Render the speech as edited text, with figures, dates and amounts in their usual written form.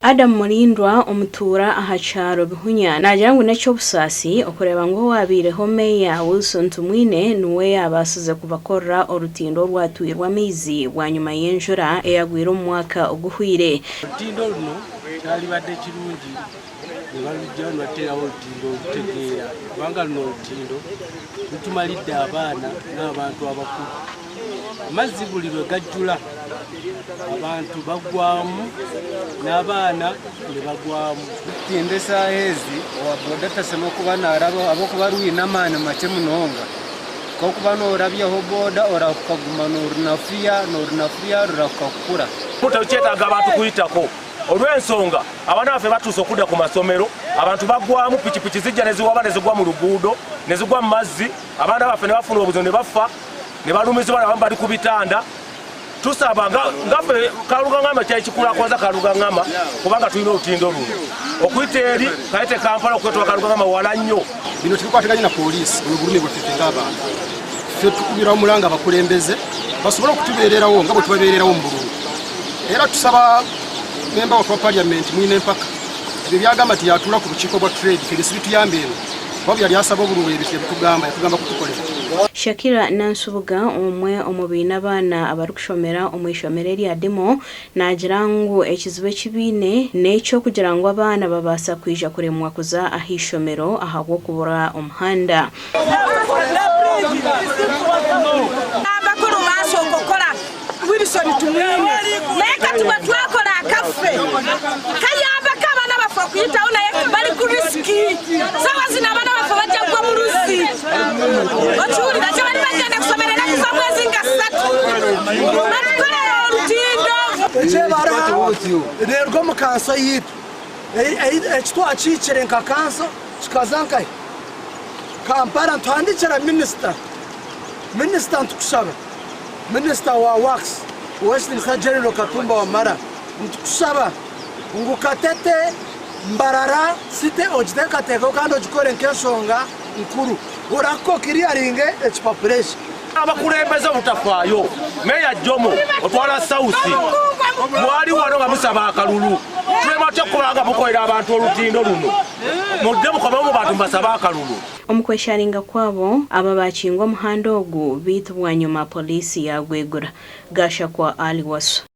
Adam Mulindwa omutuura aha kyaro Bihunya naagira ngu n'eky'obusaasi okureeba ngu owaabaireho Meeya Wilson Tumwine niwe yaabaasize kubakorera orutindo orwatwirwe amaizi bwanyima y'enjura eyagwire omu mwaka oguhweire. Orutindo runo kyaribadde kirungi nibarugyaho nibateeraho orutindo orutegeera kubanga runo orutindo rutumaridde abaana n'abantu abakuru. Amaizi buri lwe gajura abantu bagwamu n'abaana nibagwamu. Orutindo eshaaha ezi owa boda tashemereire kuba naarabaho ahabw'okuba rwine amaani makye munonga. Ku orikuba noorabyaho boda orahuka kuguma noorunafuya noorunafuya rurahuka kukura. Tikyetaaga abantu kuhitako olw'ensonga abaana baffe batuuse okuda ku masomero, abantu bagwamu, pikipiki zijja neziwaba nezigwa mu luguudo, nezigwa mu mazzi, abaana baffe nebafuna obuzibu nebafa, nebalumizibwa nabamu bali ku bitanda. Tusaba nga nga ffe Kalugangama kyali kikulakubaza Kalugangama kubanga tulina olutindo luno okuyita eri Kayete Kampala okwetoba Kalugangama wala nnyo. Bino tebikwataganye na poliisi, buno bulumi bwaffe ffe ng'abantu. Ffe tukubira omulanga abakulembeze basobole okutubeererawo nga bwe tubabeererawo mu bululu. Era tusaba memba waffe wa parliament mwine empaka ebyo byagamba nti yatuula ku bukiiko bwa trade ffe byesibituyamba eno kuba bwe yali asaba obululu ebyo teyabitugamba yatugamba kutukolera. Shakira Nansubuga omwe omu baine abaana abarikushomera omu ishomero erya Dimo naagira ngu ekizibu eki baine n'eky'okugira ngu abaana babaasa kwija kuremwa kuza aha ishomero ahabw'okubura omuhanda. Abakuru baasooka okukora Wilson Tumwine naye kati bwe twakora akaffe kayambako abaana baffe okuyitawo naye bali ku risiki sawa zino abaana baffe bajja kugwa mu luzzi okiwulira kyebali bagenda kusomera enaku z'omwezi nga ssatu batukolera olutindo. Ekyebaraha neeruga omu kanso yaitu eki twakiikire nka kanso kikaza nkahi? Kampala nituhandiikira minisita, minisita nitukushaba. Minisita wa Works, Ow'ekitinisa General Katumba Wamala, nitukushaba ngu Katete Mbarara City ogiteekateekeho kandi ogikore nk'enshonga nkuru orakuka okiriyaringe ekipapura eki. Abakulembeze obutafaayo, Meeya Jomo otwala South mwali wano nga musaba akalulu tulema tutya okukola nga mukolera abantu olutindo luno mudde mukomewo mu bantu mubasabe akalulu. Omu kwesharinga kwabo, aba baakingwa omuhanda ogu beitu bwanyima Poliisi yaagwegura. Gashakwa Ali Wasswa.